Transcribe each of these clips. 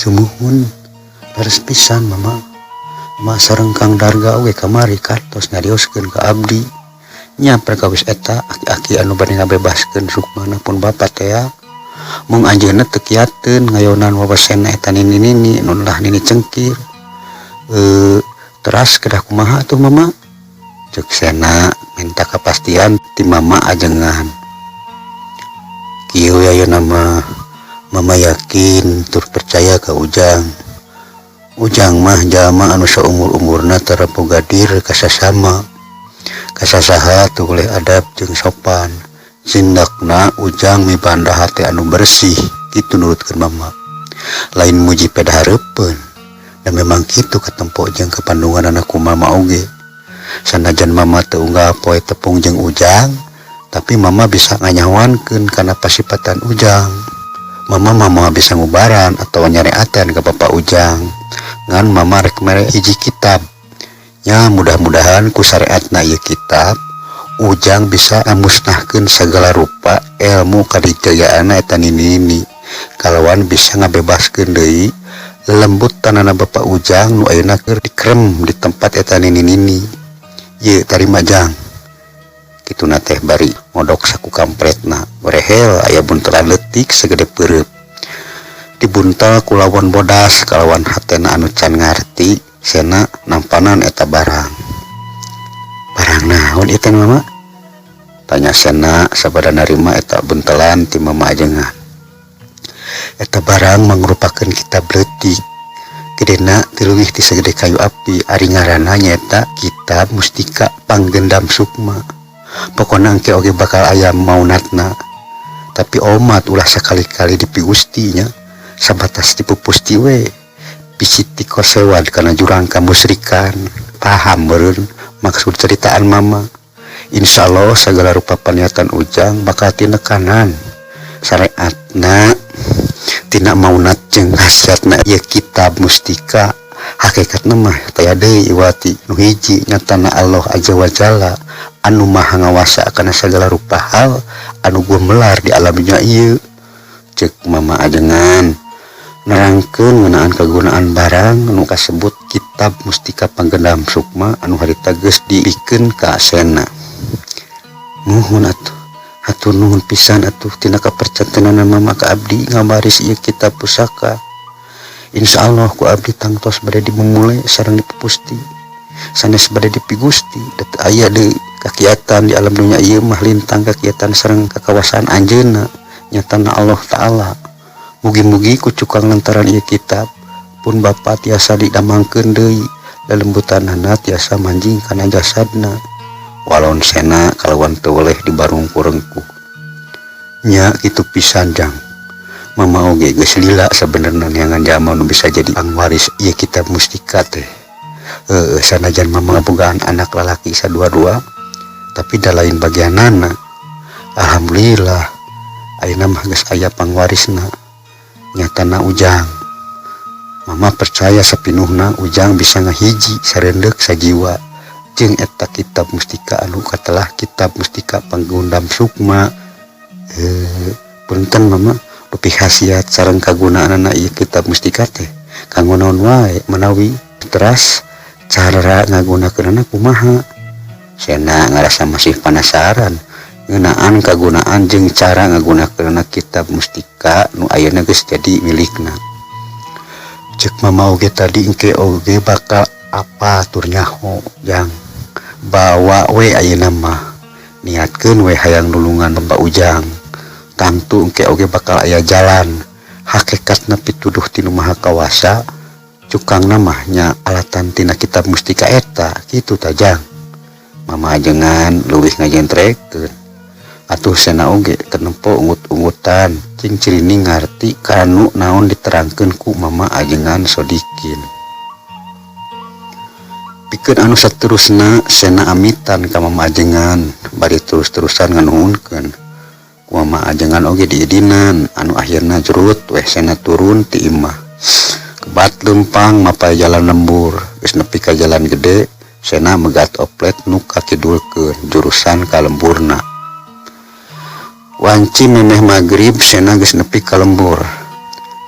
Sumuhun, leres pisan, Mama. Mama sareng Kang Darga oge kamari kantos nyarioskeun ka abdi. Nya, perkawis eta aki-aki anu bade ngabebaskeun sukmana pun bapa teh ya. Mung anjeunna teu kiateun ngayonan wawasena eta nini-nini nu lah nini cengkir. Eh, teras kedah kumaha tuh, Mama? Cek Sena minta kepastian ti Mama Ajengan. Kieu ayeuna mah Mama yakin tur percaya ka Ujang. Ujang mah jalma anu saumur-umurna tara boga dir ka sasama. Ka sasaha teu boleh adab jeung sopan. Cindakna Ujang mibanda hate anu bersih, kitu nurutkeun Mama. Lain muji peda hareupeun. Dan memang kitu katempo jeung kapandunganana ku Mama oge. Sanajan Mama teu unggal poe tepung jeung Ujang, tapi Mama bisa nganyahoankeun kana pasipatan Ujang. Mama mah moal bisa ngubaran atau nyareatan ka Bapak Ujang. Ngan Mama rek mere hiji kitab. Ya, mudah-mudahan ku syariatna ieu kitab Ujang bisa ngamusnahkeun segala rupa ilmu kadijayaanna eta nini-nini. Kalawan bisa ngabebaskeun deui lelembut tanana Bapak Ujang nu ayeuna keur dikrem di tempat eta nini-nini. Ye, tarima, Jang. Kituna teh bari ngodok saku kampretna. Berehel aya buntelan leutik segede peureub. Dibuntel ku lawon bodas. Kalawan hatena anu can ngarti, Sena nampanan eta barang. "Barang naon ieu teh, Mama?" tanya Sena sabada narima eta buntelan ti Mama Ajengan. "Eta barang mangrupakeun kitab leutik. Gedena teu leuwih ti sagede kayu api. Ari ngaranna nyaeta Kitab Mustika Panggendam Sukma. Pokona engke oge bakal aya maunatna. Tapi omat, ulah sakali-kali dipigusti nya. Sabatas dipupusti we. Bisi tikosewad kana jurang kamusrikan. Paham meureun maksud ceritaan Mama? Insya Allah segala rupa paniatan Ujang bakal tinekanan syariatna tina maunat jeung khasiatna ieu kitab mustika. Hakikatna mah taya deui iwati nu hiji, nyatana Allah Azza wa Jalla anu maha ngawasa kana segala rupa hal anu gumelar di alam dunya ieu," cek Mama Ajengan nerangkeun ngeunaan kegunaan barang nu kasebut Kitab Mustika Panggendam Sukma anu harita geus dibikeun ka Sena. "Nuhun atuh, hatur nuhun pisan atuh tina kapercantenana Mama ka abdi ngabaris ieu kitab pusaka. Insya Allah ku abdi tangtos bade dimumule sareng dipupusti, sanes bade dipigusti. Da teu aya deui kakiatan di alam dunya ieu mah lintang kakiatan sareng kakawasaan anjeunna, nyatana Allah Ta'ala. Mugi-mugi ku cukang lantaran ieu kitab pun Bapa tiasa didamangkeun deui, lelembutanana tiasa manjing kana jasadna," walon Sena kalawan teu weleh dibarung ku rengkuh. "Nya, kitu pisan, Jang. Mama oge geus lila sabenerna neangan jalma nu bisa jadi pangwaris ieu kitab mustika teh. Heueuh, sanajan Mama ngabogaan anak lalaki sadua-dua, tapi da lain bagianana. Alhamdulillah ayeuna mah geus aya pangwarisna, nyatana Ujang. Mama percaya sapinuhna Ujang bisa ngahiji sareundek sajiwa jeung eta kitab mustika anu katelah Kitab Mustika Panggendam Sukma. Eh, punten, Mama, dupi khasiat sareng kagunaanana ieu kitab mustika teh kanggo naon wae manawi teras cara ngagunakeunana kumaha?" Sena ngarasa masih penasaran ngeunaan kagunaan jeung cara ngagunakeunana kitab mustika nu ayeuna geus jadi milikna. "Cek Mama oge tadi engke oge bakal apa tur nyaho, Jang. Bawa we ayeuna mah niatkeun we hayang nulungan Bapak Ujang. Tangtu engke oge bakal aya jalan. Hakikatna pituduh ti Nu Maha Kawasa, cukangna mah nya alatan tina kitab mustika eta, kitu ta, Jang?" Mama Ajengan leuwih ngajentrekeun. Atuh Sena oge tenempo ungut-ungutan cing cirining ngarti kanu naon diterangkeun ku Mama Ajengan Sodikin. Pikeun anu saterusna, Sena amitan ka Mama Ajengan bari terus-terusan nganuhunkeun. Ku Mama Ajengan oge diidinan, anu akhirna jurut weh Sena turun ti imah. Kebat leumpang mapay jalan lembur. Geus nepi ka jalan gede, Sena megat oplet nu kakidulkeun jurusan ka lemburna. Wanci memeh magrib Sena geus nepi ka lembur.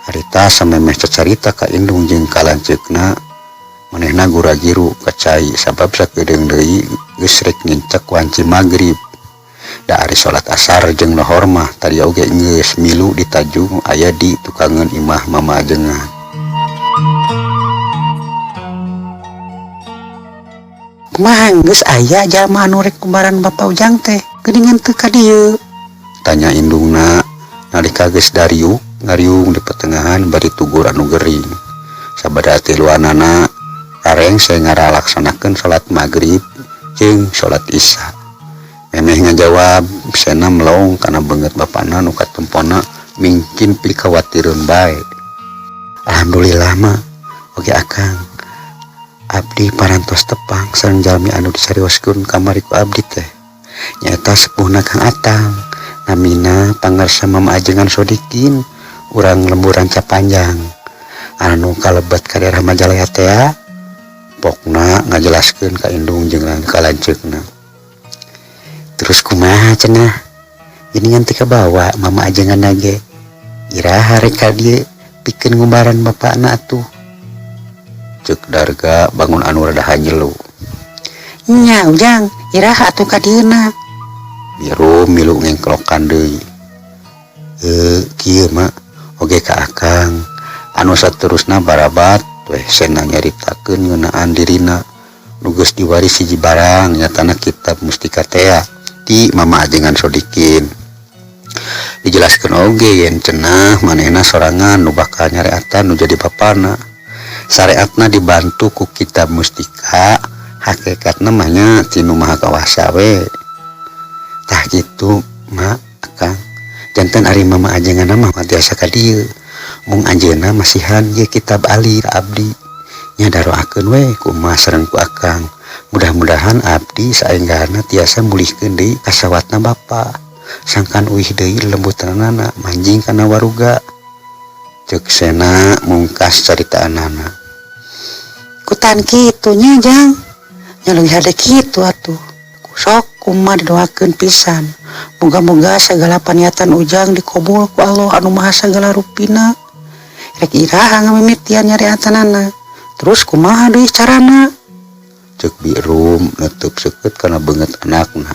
Harita Tah samemeh cacarita ka indung jeung ka lanceukna manehna gura-giru ka cai sabab sakedeung deui geus rek nincak wanci magrib. Da ari salat asar jeung lohor mah tadi oge geus milu ditajung aya di tukangeun imah Mama Ajengan. Kumaha geus aya jalma anu rek kumbaran Bapa Ujang teh geuningan teu ka dieu? Tanya indungna nalika geus dariuk ngariung di pertengahan bari tugur anu gering. Sabada tiluanana rarengse ngaralaksanakeun salat magrib jeung salat isya. Memeh ngajawab Sena melong kana beungeut bapana nu katempona mingkin pikawatireun bae. Alhamdulillah mah oge akang abdi parantos tepang sareng jalmi anu disarioskeun kamari ku abdi teh. Nyaeta sepuhna Kang Atang namina Pangarsa Mama Ajengan Sodikin urang lembur Ranca Panjang anu kalebet ka daerah Majalaya tea pokna ngajelaskeun ka indung jeung ka lanceukna. Terus kumaha cenah geuningan teu kabawa Mama Ajengan ge iraha rek ka dieu pikeun ngumbaran bapakna atuh. Ceuk Darga bangun anu rada hanyelu. Nya Ujang iraha atuh ka dieuna. Biru milu ngengklokan deui. Kieu mah oge ka akang anu saterusna barabat weh Sena nyaritakeun ngeunaan dirina nu geus diwaris hiji barang nyatana kitab mustika tea ti Mama Ajengan Sodikin. Dijelaskeun oge yen cenah manehna sorangan nu bakal nyareatan nu jadi bapana. Sareatna dibantu ku kitab mustika hakikatna mah nya ti nu Maha Kawasa we. Tah kitu ma akang janten ari Mama Ajengan mah tiasa ka dieu. Mung anjeunna masihan ieu kitab ali ka abdi. Nya daroakeun we ku emak sareng ku akang. Mudah-mudahan abdi saenggahna tiasa mulihkeun deui kasawatna bapa. Sangkan uih deui lembutanana manjing kana waruga. Ceuk Sena mungkas caritaanana. Kutan kitu nya Jang. Nya leuwih hade kitu atuh. Sok kumaha didoakeun pisan. Moga-moga sagala paniatan Ujang dikabul ku Allah anu Maha Sagala Rupina. Rek iraha ngamimitian nyareatanana. Terus kumaha deui carana? Ceuk Birum neuteub seukeut kana beungeut anakna.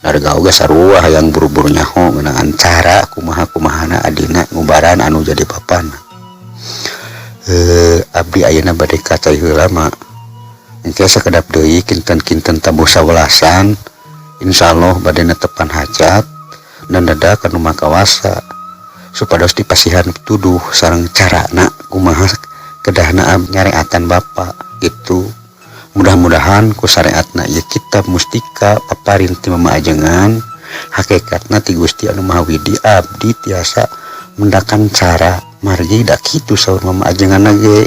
Darga oge sarua hayang buru-buru nyaho ngeunaan cara kumaha-kumahana adina ngubaran anu jadi bapana. Abdi ayeuna bade ka cai heula mah. Engke sakedap deui kinten-kinten tabuh sawelasan insyaallah bade netepan hajat dan dadak ka nu Maha Kawasa supados dipasihan pituduh sareng carana kumaha kedahna nyareatan bapa gitu. Mudah-mudahan ku sareatna ieu kitab mustika paparin ti Mama Ajengan hakikatna ti Gusti anu Maha Widi abdi tiasa mendakan cara margi da kitu saur Mama Ajengan ge.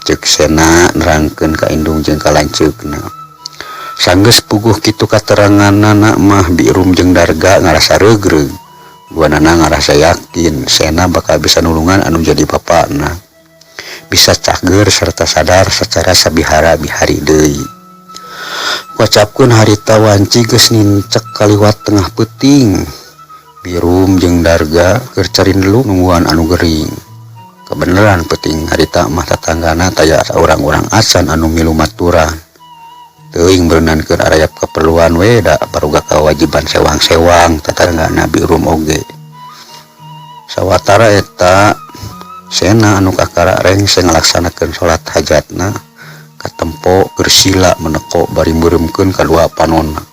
Ceuk Sena nerangkeun ka indung jeung ka lanceukna. Sanggeus puguh kitu kateranganana mah Birum jeung Darga ngarasa reugreug. Duanana ngarasa yakin Sena bakal bisa nulungan anu jadi bapana. Bisa cager serta sadar secara sabihara bihari deui. Kuacapkeun harita wanci geus nincek kaliwat tengah peuting. Birum jeung Darga keur carindelu nungguan anu gering. Kebeneran peuting harita mah tatanggana taya saurang-urang acan anu milu maturan. Teuing beunang keur arayap keperluan we da baruga kewajiban sewang-sewang tatanggana Birum oge. Sawatara eta Sena anu kakara rengse ngalaksanakeun salat hajatna katempo keur sila meneko bari meureumkeun kadua panonna.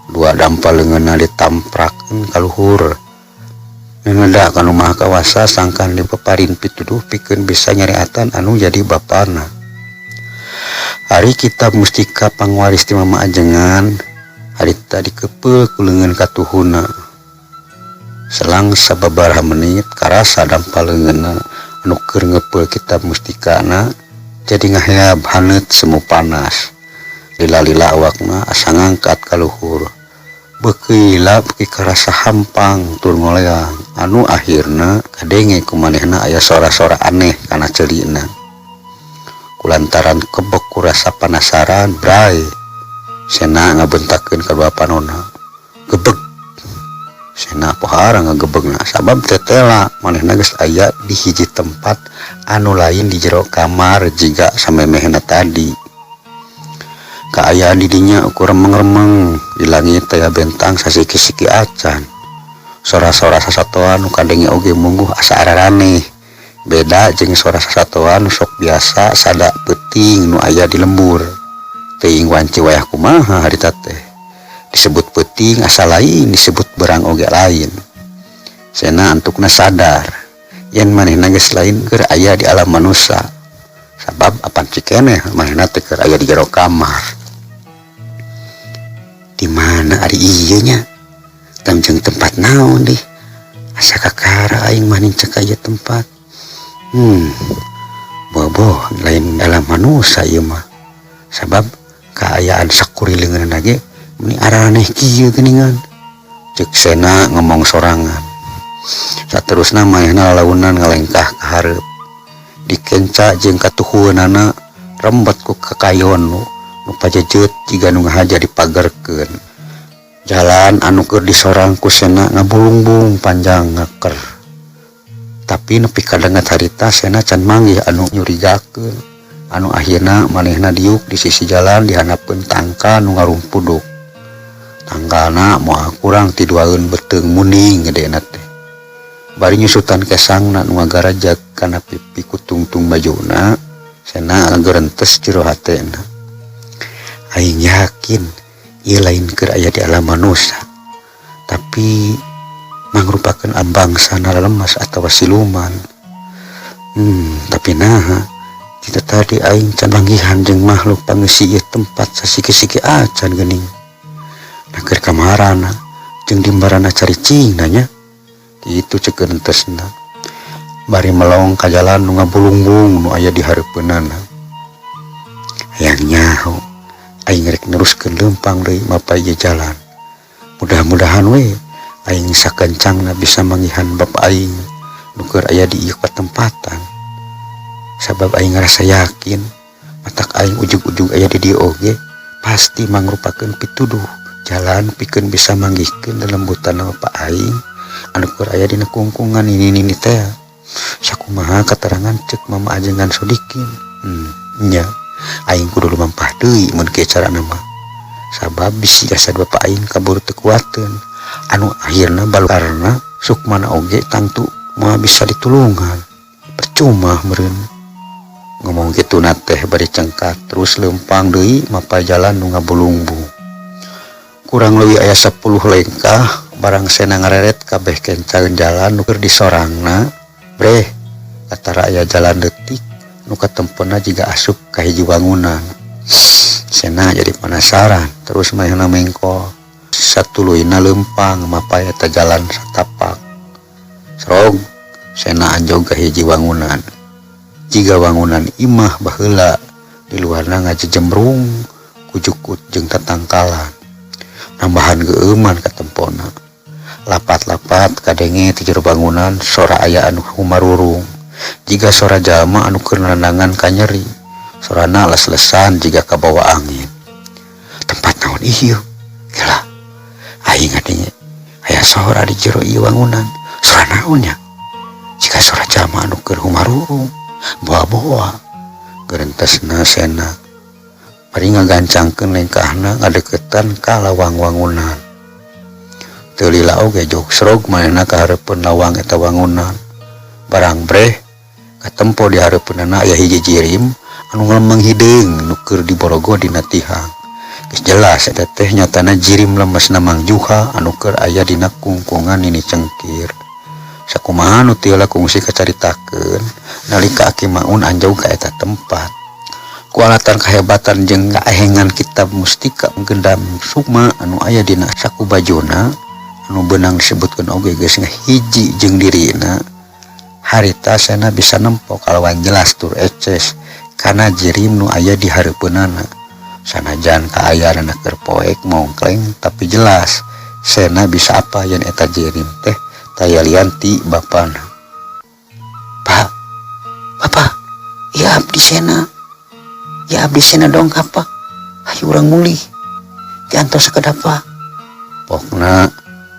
Dua dampal leungeunna ditamprakeun ka luhur. Neda ka nu Maha Kawasa sangkan dipeparin pituduh pikeun bisa nyareatan anu jadi bapana. Ari kitab mustika pangwaris ti Mama Ajengan harita dikepeul ku leungeun katuhuna. Selang sababaraha menit karasa dampal leungeunna anu keur ngepeul kitab mustikana jadi ngaheab haneut semu panas. Lila-lila awakna asa ngangkat ka luhur. Beuki lila beuki karasa hampang tur ngoleang anu akhirna kadenge ku manehna aya sora-sora aneh kana ceulina. Kulantaran kebek ku rasa panasaran bray Sena ngabentakeun kadua panonna. Gebeg. Sena pohara ngagebegna sabab tetela manehna geus aya di hiji tempat anu lain di jero kamar jiga samemehna tadi. Kaayaan di dinya ukur remeng-remeng, di langit taya bentang sasiki-siki acan. Sora-sora sasatoan nu kadenge oge mungguh asa araraneh. Beda jeung sora sasatoan nu sok biasa sada peuting nu aya di lembur. Teuing wanci wayah kumaha harita teh. Disebut peuting asa lain, disebut berang oge lain. Sena antukna sadar yen manehna geus lain keur aya di alam manusia, sabab apan cikeneh manehna teh keur aya di jero kamar. Di mana ari ieu nya? Jeung tempat naon deh? Asa kakara aing mah nincak ka ieu tempat. Bobo lain alam manusia ieu mah, sabab kaayaan sakurilingeunna ge meni araneh kieu geuningan, cek Sena ngomong sorangan. Saterusna manehna lalaunan ngalengkah ka hareup, dikenca jeung katuhueunana rembet ku kakayon nu pajejeut jiga nu ngahaja dipagerkeun. Jalan anu keur disorang ku Sena ngabulungbung panjang ngaker, tapi nepi ka danget harita Sena can manggih anu nyurigakeun. Anu akhirna manehna diuk di sisi jalan di handapeun tangkal nu ngarumpuduk. Tangkalna moal kurang ti duaeun beuteung munding gedena teh. Bari nyusutan kesangna nu ngagarajag kana pipi ku tungtung bajuna, Sena ngagerentes jero hatena. Aing yakin ieu lain keur aya di alam manusia, tapi mangrupakeun bangsa lelemas atawa siluman. Tapi naha kita tadi aing can manggihan jeung makhluk pangeusi ieu tempat sasiki-siki acan geuning. Nah, keur kamarana jeung dimbarana caricingna nya? Kitu cek entesna bari melong ka jalan nu ngabulungbung nu aya di hareupeunana. Hayang nyaho aing rek neruskeun leumpang deui mapay ieu jalan. Mudah-mudahan we aing sakancangna bisa manggihan bapa aing nu keur aya di ieu patempatan, sabab aing ngarasa yakin matak aing ujug-ujug aya di dieu oge pasti mangrupakeun pituduh jalan pikeun bisa manggihkeun lelembutan bapa aing anu keur aya dina kungkungan nini-nini teh, sakumaha katerangan cek Mama Ajengan Sodikin. Nya aing kudu lumampah deui mun kieu carana mah, sabab bisi jasad bapa aing kaburu teu kuateun anu akhirna balu karena sukmana oge tangtu moal bisa ditulungan, percuma meureun. Ngomong kitu na teh bari cengkat terus leumpang deui mapay jalan nu ngabulungbung. Kurang leuwih aya 10 lengkah barang Sena ngareret kabeh kencaeun jalan nu keur disorangna, breh katara aya jalan leutik nu katempona jiga asup ka hiji bangunan. Sena jadi penasaran, terus manehna mengkol, satuluyna leumpang mapay eta jalan satapak. Serog Sena anjog ka hiji bangunan jiga bangunan imah baheula, di luarna ngajejemrung ku jukut jeung tatangkalan, nambahan geueuman katempona. Lapat-lapat kadenge ti jero bangunan sora aya anu humarurung jiga sora jalma anu keur nandangan kanyeri. Sorana les-lesan jiga kabawa angin. Tempat naon ieu? Gila, aing ngadenge aya sora di jero ieu bangunan. Sora naon nya? Jiga sora jalma anu keur humarurung, boa-boa, gerentesna Sena bari ngagancangkeun lengkahna ngadeukeutan ka lawang wangunan. Teu lila oge jogsrog manehna ka hareupeun lawang eta wangunan. Barang breh katempo di hareupeunana aya hiji jirim anu ngalemeng hideung nu keur diborogo dina tihang. Geus jelas eta teh nyatana jirim lemesna Mang Juha anu keur aya dina kungkungan Nini Cengkir, sakumaha nu teu kungsi kacaritakeun nalika Aki Maun anjog ka eta tempat. Ku alatan kahebatan jeung kaehengan kitab mustika gendam sukma anu aya dina saku bajuna anu beunang disebutkeun oge geus ngahiji jeung dirina harita, Sena bisa nempo kalawan jelas tur eces kana jirim nu aya di hareupeunana. Sanajan kaayaan keur poek mongkleng, tapi jelas Sena bisa apa yen eta jirim teh taya lian ti bapana. "Pak, Bapak ya, abdi Sena ya, abdi Sena dong. Apa hayu urang mulih, diantos sakedap, Pak." Pokna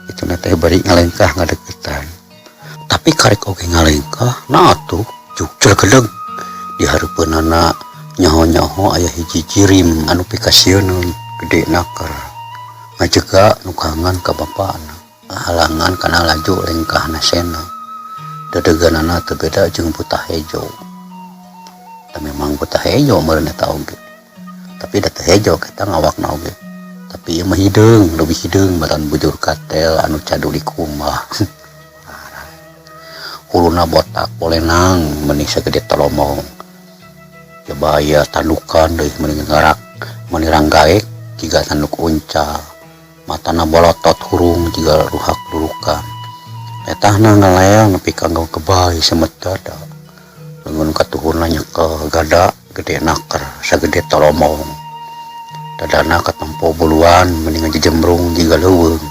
itu. teh bari ngalengkah ngadeukeutan. Tapi karek oge ngalengkah, nah atuh juk celegedeg di hareupeunana nyaho-nyaho aya hiji jirim anu pikasieuneun gede naker ngajega nukangan ka bapana halangan kana laju lengkahna Sena. Dedeganana teu beda jeung buta hejo. Da memang buta hejo meureun eta oge, tapi da teu hejo kita ngawakna oge, tapi ieu mah hideung, leuwih hideung batan bujur katel anu cadu dikumbah. Huluna botak bolenang meni sagede tolomong, coba aya tandukan deui meni ngarak meni ranggaek jiga tanduk unca, matana bolotot hurung jiga ruhak durukan. Letahna ngaleang nepi ka kebay semet dada, leungeun katuhurna nyekel gada gede naker sagede tolomong, dadana katempo buluan meni ngajejemrung jiga leuweung.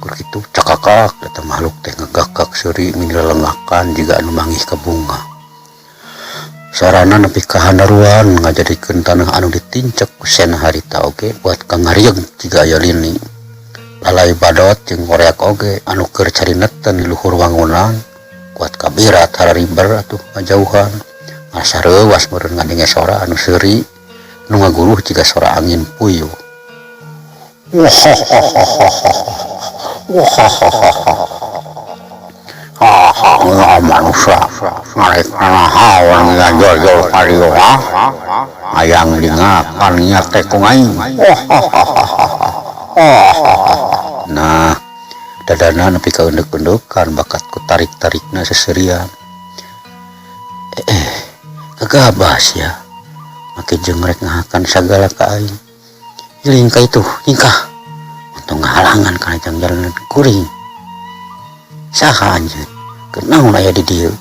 Keur kitu cakakak eta makhluk teh ngagakak seuri meni lelengakan jiga anu manggih ka bunga. Sorana nepi ka handaruan ngajadikeun taneuh anu ditincek ku Sena harita oge buat kangarieg jiga aya lini. Lalai badot jeung koreak oge anu keur carineten di luhur wangunan kuat kabirat harariber atuh ngajauhan ngarasa reuwas meureun ngadenge sora anu seuri nu ngaguruh jiga sora angin puyuh. Wahahaha manusia ngarek nahaon ngajojol ka dieu ha hayang dingakan nya teh ku aing. Nah, dadana nepi ka eundek-eundekan bakat ku tarik-tarikna seserian. Kagabah sia make jeung rek ngahakan sagala ka aing. Iling ka itu nyingkah untung ngahalangan kana jangjalan kuring. Saha anjeun? Kunaon aya di dieu?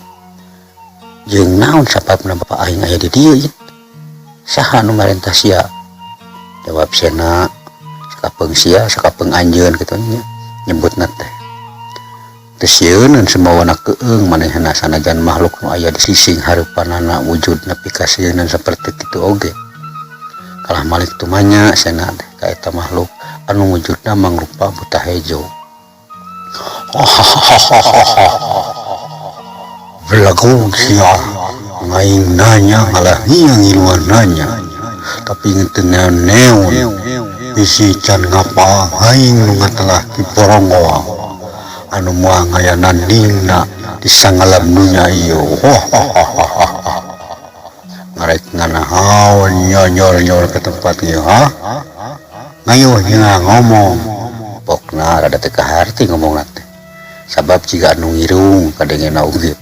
Jeung naon sababna bapa aing aya di dieu ieu? Saha nu marentah sia? Jawab Sena, sakapeung sia sakapeung anjeun kitu nya nyebutna teh. Teu sieuneun semawana keung manehna sanajan makhluk nu aya di sising hareupanana wujudna pikasieunan saperti kitu oge. Kalah malik tumanya Sena teh ka eta makhluk anu wujudna mangrupa buta hejo. Belagung sia ngaing nanya ngalah ngiluan nanya tapi teu neon bisi can ngapa aing nu ngatelah Ki Boronggoang anu moal ngaya nandingna di sangalam dunya ieu. Ngarek nganahaon nyonyor-nyor ke tempat ieu ha ngayuh nya ngomong pokna rada teu kaharti ngomongna teh sabab jiga anu ngirung kadengena oge.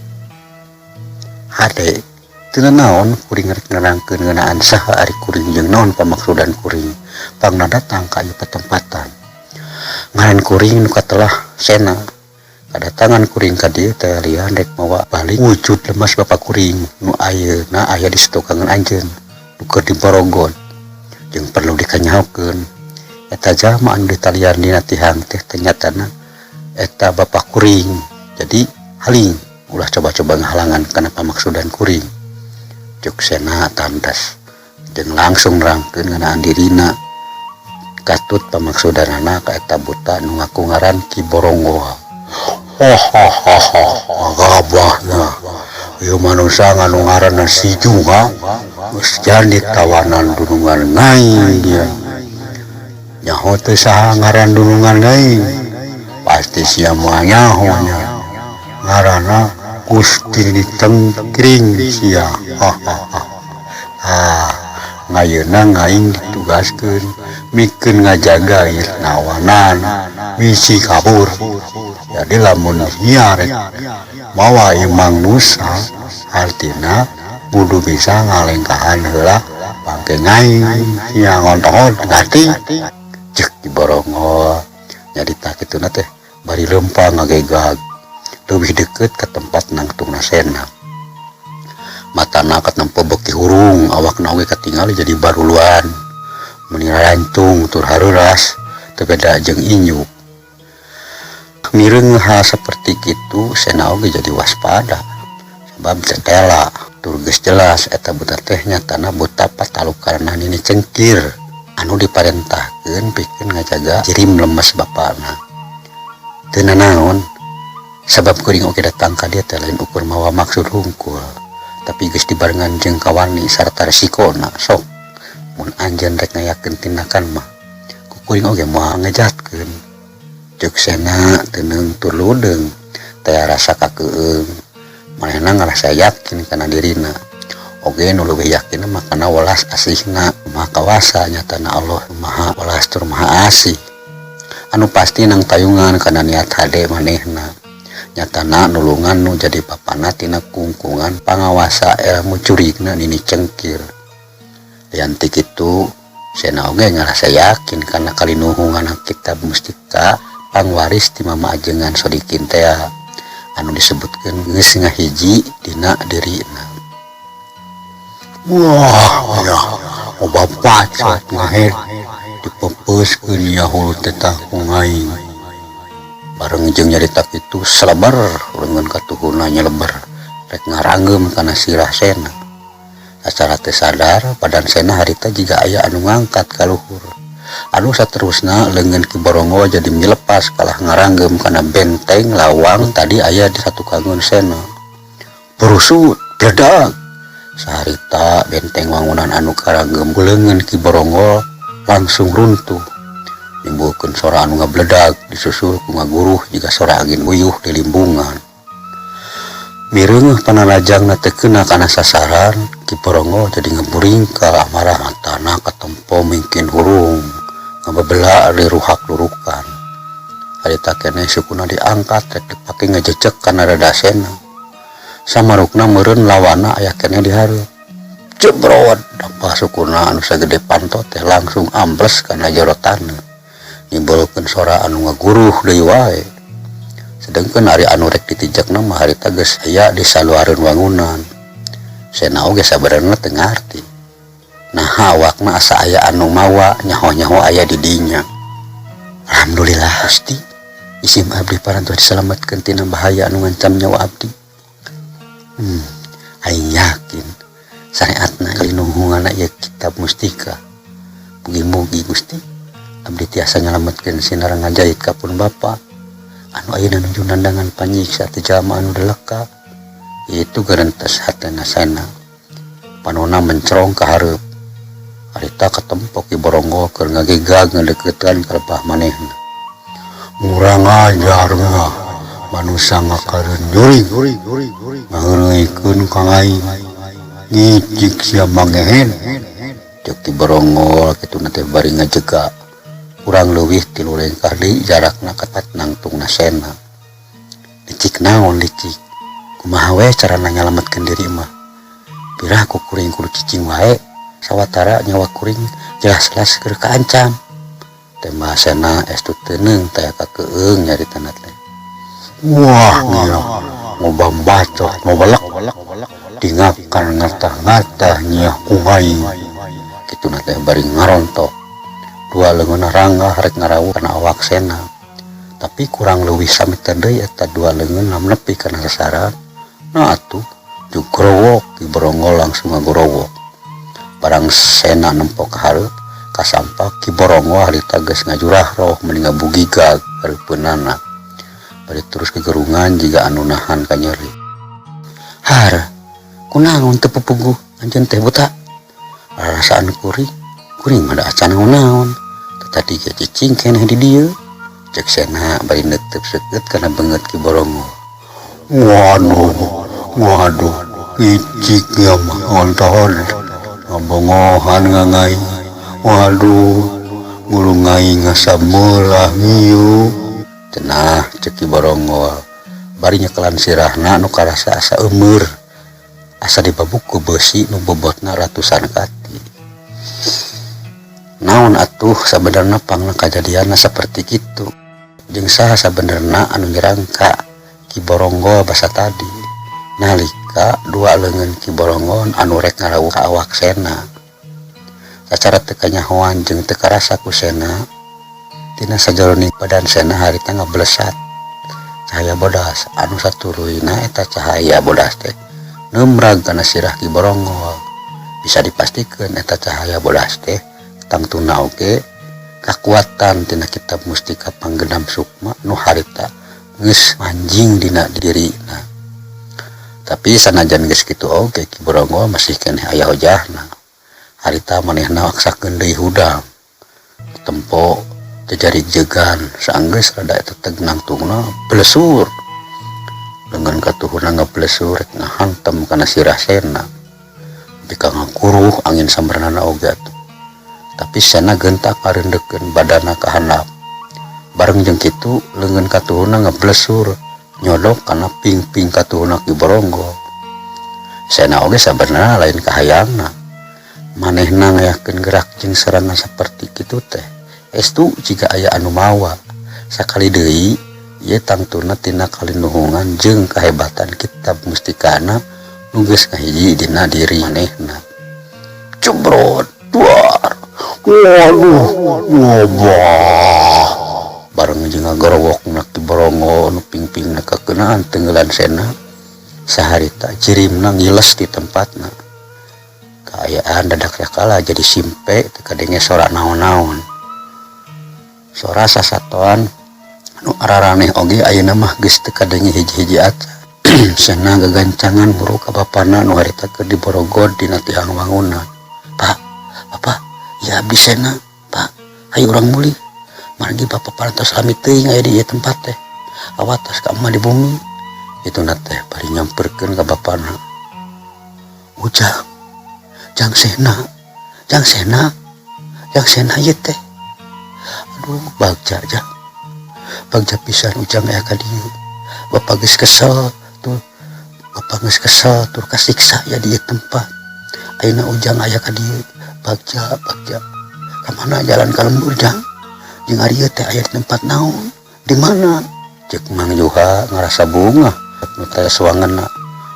Hade teu nanaon kuring rek nerangkeun ngeunaan saha ari kuring jeung naon pamaksudan kuring pangna datang ka ieu patempatan. Ngaran kuring nu katelah Sena. Kadatangan kuring ka dieu teh lian rek mawa balik wujud lemas bapa kuring nu ayeuna aya di satukangan anjeun nu keur diborogon jeung perlu dikanyahokeun eta jalma anu ditalian dina tihang teh tanyatana eta bapa kuring. Jadi haling ulah coba-coba ngahalangan kana pamaksudan kuring. Cuk Sena tandas jeung langsung nerangkeun ngeunaan dirina katut pamaksudanana ka eta buta nu ngaku ngaran Ki Boronggoa. Gabahna ieu manusia anu ngaranna si Junga geus jadi tawanan dunungan aing ieu. Nyaho teu saha ngaran dunungan aing? Pasti sia moal nyaho nya. Ngaranna Gusti Tengkring sia. Ah, ngayeuna ngaing ditugaskeun mikeun ngajaga ieu nawanan misi kabur. Jadi lamun sia rek mawa ieu mangnusa artina kudu bisa ngalengkahan heula bangke ngaing sia ngontohot ngarti. Cek Ki Boronggoa nyarita kituna teh bari leumpang ngagegag leuwih deukeut ka tempat nangtungna Sena. Matana katempo beuki hurung, awakna oge katingali jadi baruluan meni rarancung tur hareuras teu beda jeung inyuk. Mireung hal saperti kitu Sena oge jadi waspada sabab tetela tur geus jelas eta buta teh nyatana buta patalukarna Nini Cengkir anu diparentahkeun pikeun ngajaga jirim lemes bapana. Teu nanaon, sabab kuring oge datang ka dieu teh lain ukur mawa maksud hungkul, tapi geus dibarengan jeung kawani sarta resikona. Sok mun anjeun rek ngayakeun tindakan mah, ku kuring oge moal ngejatkeun. Ceuk Sena teuneung tur ludeung taya rasa kakeueung. Manehna ngarasa yakin kana dirina. Oge nu leuwih yakin mah kana welas asihna Maha Kawasa, nyatana Allah Maha Welas tur Maha Asih. Anu pasti nangtayungan kana niat hade manehna, nyatana nulungan nu jadi bapana tina kungkungan pangawasa ilmu curigna Nini Cengkir. Lian ti kitu, Sena oge ngarasa yakin kana kalinuhungan kitab mustika pangwaris ti Mama Ajengan Sodikin tea anu disebutkeun geus ngahiji dina dirina. Wah ya, loba bacot ngahed dipepeuskeun nya hulu teh tah ku aing. Bareng jeung nyarita kitu, selebar leungeun katuhuna nyeleber rek ngarangeum kana sirah Sena. Sacara teu sadar badan Sena harita jiga aya anu ngangkat ka luhur. Anu saterusna leungeun Ki Borongol jadi milepas kalah ngarangeum kana benteng lawang tadi aya di satukangeun Sena. Burusut, bledag. Saharita benteng wangunan anu karangeum ku leungeun Ki Borongol langsung runtuh. Nimbulkeun sora anu ngabledag disusul ku ngaguruh jiga sora angin uyuh di limbungan. Mireungeuh panalajangna teu keuna kana sasaran, Ki Borongol jadi ngaburingkal amarah, matana katempo mingkin hurung ngabebela riruhak-lurukan. Harita keneh sukuna diangkat rek dipake ngejejeg kana dada Sena. Samarukna meureun lawana aya keneh di hareup. Jebrot, dampa sukuna anu sagede panto teh langsung ambles kana jero taneuh. Nimbulkeun sora anu ngaguruh deui wae. Sedengkeun ari anu rek ditijekna mah harita geus aya di saluareun wangunan. Sena oge sabenerna teu ngarti. Naha awakna asa aya anu mawa, nyaho-nyaho aya di dinya. Alhamdulillah Gusti, isim abdi parantos disalametkeun tina bahaya anu ngancam nyawa abdi. Aing yakin syariatna kalinuhunganna ieu kitab mustika. Mugi-mugi Gusti abdi tiasa nyalametkeun sinar ngajait ka pun bapa anu ayeuna nuju nandangan panyiksa ti jalma anu deleka. Itu gerentes hatena Sena. Panona mencerong ka hareup. Harita katempo Ki Borongol keur ngagegag ngadeukeutan ka lebah manehna. Urang ajar mah manusa ngakareun jurig ngaheureuykeun ka aing, ngicik sia mangehen, ceuk Ki Borongol kituna teh bari ngajega. Kurang leuwih 3 lengkah deui jarakna kapat nangtungna Sena. Licik naon licik, kumaha we carana nyalametkeun diri mah? Pirah ku kuring kudu cicing wae sawatara nyawa kuring jelas-jelas keur kaancam. Tembah Sena estu teuneung taya kakeueung nyaritana teh. Wah nya, loba bacot ngobalek dingakan ngatah-ngatah nyiah ku aing, kituna teh bari ngarontok. Dua leungeunna ranggah rek ngarawuh kana awak Sena, tapi kurang leuwih sameter deui eta dua leungeun nepi kana sasaran. Nah atuh jugrowok, Ki Borongol langsung ngagorowok. Barang Sena nempo ka hareup, kasampak Ki Borongol harita geus ngajurah roh meni ngabugigag hareupeunana bari terus kegerungan jiga anu nahan kanyeri. Har, kunaon teu pupuguh anjeun teh buta? Rarasaan kuring, kuring mah da acan naon-naon. Tadi ge cicing keneh di dieu, cek Sena bari neunteup seukeut kana beungeut Ki Borongol. Waduh, waduh, icik ya mah ontohon ngabongohan ngangai. Waduh, ngulung aing ngasa meulah ngiu. Cenah, cek Ki Borongol bari nyekelan sirahna nu karasa asa eumeur, asa dibabuk ku beusi nu bobotna ratusan kati. Naon atuh sabenerna pangna kajadianna saperti kitu? Jeung saha sabenerna anu nyerang ka Ki Borongol basa tadi nalika dua leungeun Ki Borongol anu rek ngarawuh ka awak Sena? Sacara teu kanyahoan jeung teu karasa ku Sena, tina sajeroning badan Sena harita ngablesat cahaya bodas anu saturuyna eta cahaya bodas teh neumrag kana sirah Ki Borongol. Bisa dipastikeun eta cahaya bodas teh tangtuna oge kakuatan tina kitab mustika panggendam sukma nu harita. Geus manjing dina dirina. Tapi sanajan geus kitu oge Ki Borongol masih keneh aya hojahna. Harita manehna maksakeun deui hudang. Tempo jajari jegan saanggeus rada teteg nangtungna blesur. Lengan katuhurna ngablesur rek ngahantem kana sirah Sena. Nepi ka ngakuruh angin samperanana oge atuh. Tapi Sena gentak ngareundeukeun badana ka handap. Bareng jeung kitu leungeun katuhurna ngablesur nyodok kana pingping katuhurna Ki Boronggol. Sena oge sabenerna lain kahayangna. Manehna ngayakeun gerak jeung serangan saperti kitu teh. Estu jiga aya anu mawa. Sakali deui ieu tangtuna tina kalinuhungan jeung kahebatan kitab mustikana nu geus ngahiji dina diri manehna. Jebrot duar. Waduh, wabah. Bareng jeung ngagarowokna Ki Boronggol nu pingpingna kakeunaan tenggelan Sena. Saharita jirimna ngiles di tempatna. Kaayaan dadak yakala jadi simpe teu kadenge sora naon-naon. Sora sasatoan nu araraneh oge ayeuna mah geus teu kadenge hiji-hiji acan. Sena gagancangan buru ka bapana nu harita keur diborogod dina tihang wangunan. Pak, Bapak, ya abdi Sena, Pak, hayu urang mulih. Margi Bapak parantos lami teuing aya di ieu tempat teh. Awatos ka emak di bumi. Ituna teh bari nyamperkeun ka bapana. Ujang, Jang Sena, Jang Sena, Jang Sena ieu teh. Aduh, bagja jang. Bagja pisan Ujang aya ka dieu. Bapak geus kesel tuh. Bapak geus kesel tur kasiksa ya di ieu tempat. Ayeuna Ujang aya ka dieu. Bagja, bagja. Ka mana jalan ka lembur jang? Jeung ari ieu teh aya di tempat naon? Di mana? Ceuk Mang Juha ngarasa bungah nu teh suanganna.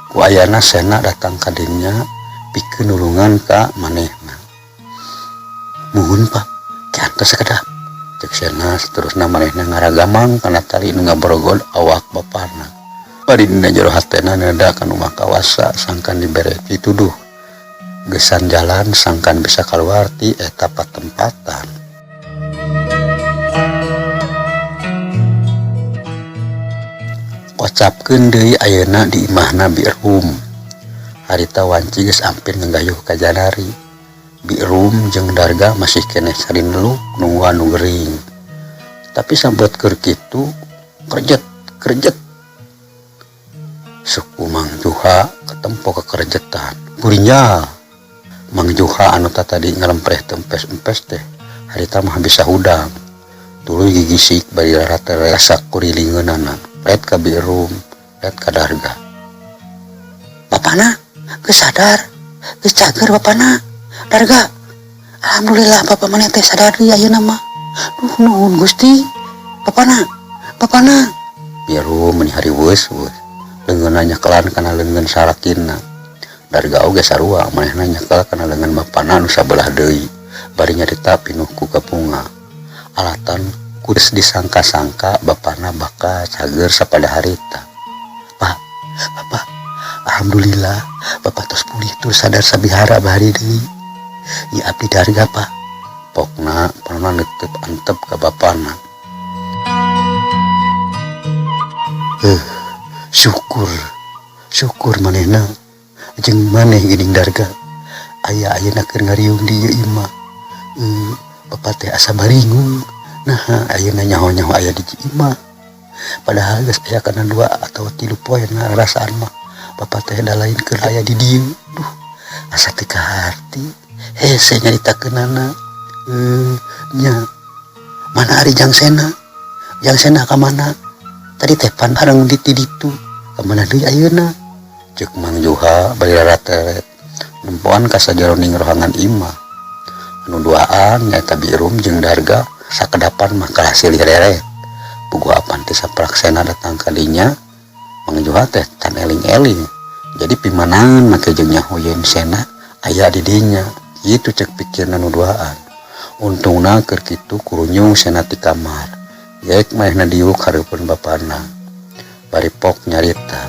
Ku ayana Sena datang ka dinya pikeun nulungan ka manehna. Muhun Pak, ke antos sakedap. Ceuk Sena saterusna manehna ngaragamang kana tali nu ngaborogod awak bapana. Bari dina jero hatena neda ka nu Maha Kawasa sangkan dibere pituduh. Gesan jalan sangkan bisa kaluar ti eta patempatan. Kocapkeun deui ayeuna di imahna Birum. Harita wanci geus ampir nggayuh ka janari. Birum jeung Darga masih keneh sarineluk nungguan nu gering. Tapi sabet keur kitu kerjet kerjet. Suku Mang Juha ketempo kekerjetan. Burinjal. Mang Juha anu tatadi ngalempreh tempes-empes teh harita mah bisa hudang. Tuluy gigisik bari rarate rasak kurilingeunana. Ret ka Birum, ret ka Darga. Bapana geus sadar, geus cager bapana. Darga, alhamdulillah bapak maneh teh sadar deui ayeuna mah. Duh nuhun Gusti. Bapana, bapana. Birum meuni hariweus weus. Leungeunna nyekelan kana leungeun salakina. Darga oge sarua manehna nyekel kana leungeun bapana nu sabelah deui. Bari nyarita pinuh ku kabunga. Alatan geus disangka-sangka bapana bakal cager sapada harita. Pak, Bapak, alhamdulillah Bapak tos pulih tur sadar sabihara bahari deui. Ieu abdi Darga, Pak. Pokna panona neuteup antep ka bapana. Syukur, syukur manehna jeung maneh geuning Darga. Aya ayeuna keur ngariung di ieu imah. Bapak teh asa baringung. Naha ayeuna nyaho-nyaho aya di imah. Padahal geus aya kana 2 atau 3 poe na rarasaan mah. Bapak teh da lain keur aya di dieu. Duh, asa teu kaharti. Hese nyaritakeunana. Nya. Mana ari Jang Sena? Jang Sena ka mana? Tadi teh pan bareng di ditu. Ka mana deui ayeuna? Ceuk Mang Juha bari rarateret. Nempoan ka sajaroning rohangan imah. Anu duaan nyaeta Birum jeung Darga sakedapan mah kalah silih reret. Puguh apan teh saprak Sena datang ka dinya, Mang Juha teh can eling-eling. Jadi pimanangan make jeung nyaho yen Sena aya di dinya. Kitu cek pikirna nu duaan. Untungna keur kitu kurunyung Sena ti kamar. Yek manehna diuk hareupeun bapana. Bari pok nyarita.